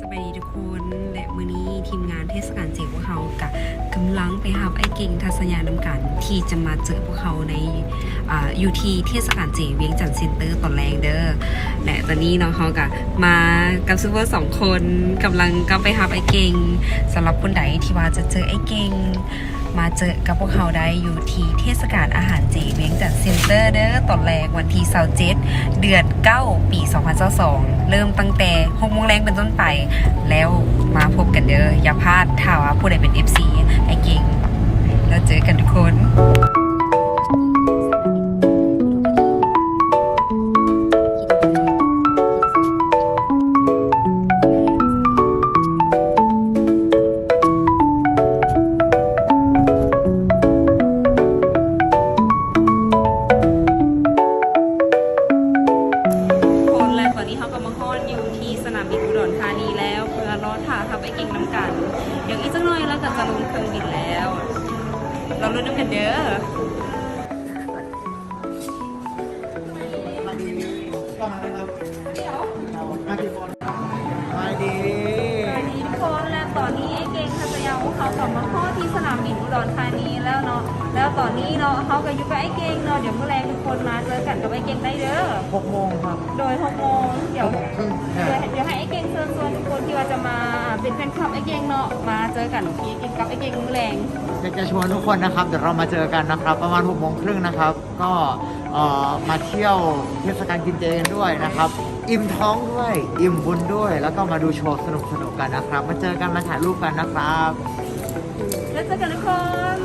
ສະບາຍດີທຸກຄົນ ແລະ ມື້ນີ້ທີມງານເທດສະການເຈພວກເຮົາກະກຳລັງໄປຮັບອ້າຍເກັ່ງທັດສະຍະນຳກັນ ທີ່ຈະມາເຈີພວກເຮົາໃນ ອາ ຢູ່ທີ່ເທດສະການເຈວຽງຈັນເຊັນເຕີຕອນແລງເດີ. ແລະ ຕອນນີ້ເນາະ ເຮົາກະມາກັບຊູເປີສອງຄົນ ກຳລັງກັບໄປຮັບອ້າຍເກັ່ງ. ສຳລັບຄົນໃດທີ່ວ່າຈະເຈີອ້າຍເກັ່ງ ມາເຈີກັບພວກເຮົາໄດ້ຢູ່ທີ່ເທດສະການອາຫານເຈວຽງຈັນເຊັນເຕີເດີ ຕອນແລກວັນທີຊາວເຈັດ ເດືອນເກົ້າ ປີສອງພັນຊາວສອງ ເລີ່ມຕັ້ງແຕ່ຫົກໂມງແລງເປັນຕົ້ນໄປ ແລ້ວມາພົບກັນເດີ ຢ່າພາດ. ຖ້າວ່າຜູ້ໃດເປັນເອັຟຊີອ້າຍເກັ່ງ ແລ້ວເຈີກັນທຸກຄົນ. ຄົນ ແລະ ຕອນນີ້ເຮົາກໍມາຮອດຢູ່ທີ່ສະໜາມບິນອຸດອນທານີແລ້ວ ເພື່ອລໍຖ້າຮັບອ້າຍເກັ່ງນຳກັນ. ດຽວອີກຈັກໜ້ອຍລາວກໍຈະລົງເຄື່ອງບິນແລ້ວ ລໍລຸ້ນນຳກັນເດີ. ສະບາຍດີ ສະບາຍດີທຸກຄົນ ແລະ ຕອນນີ້ອ້າຍເກັ່ງທັດສະຍາຂອງເຮົາກໍມາຮອດທີ່ສະໜາມບິນອຸດອນທານີແລ້ວເນາະ. ແລ້ວຕອນນີ້ເນາະ ເຮົາກໍຢູ່ກັບອ້າຍເກັ່ງເນາະ. ດຽວມື້ແລງທຸກຄົນມາເຈີກັນກັບອ້າຍເກັ່ງໄດ້ເດີ ຫົກໂມງຄັບ ໂດຍ ຫົກໂມງ. ດຽວ ຫົກໂມງເຄິ່ງ ເດີ ດຽວໃຫ້ອ້າຍເກັ່ງເຊີນຊວນທຸກຄົນທີ່ວ່າຈະມາເປັນແຟນຄລັບອ້າຍເກັ່ງເນາະ ມາເຈີກັນທີ່ ກັບອ້າຍເກັ່ງມື້ແລງ. ຢາກຈະຊວນທຸກຄົນນະຄັບ ດຽວເຮົາມາເຈີກັນນະຄັບ ປະມານຫົກໂມງເຄິ່ງນະຄັບ. ກໍ ເອີ ມາທ່ຽວເທດສະການກິນເຈກັນດ້ວຍນະຄັບ ອີ່ມທ້ອງດ້ວຍ ອີ່ມບຸນດ້ວຍ ແລ້ວກໍມາດູໂຊສະໜຸກໆກັນນະຄັບ. ມາເຈີກັນ ມາຖ່າຍຮູບກັນນະຄັບ. ແລ້ວເຈີກັນທຸກຄົນ.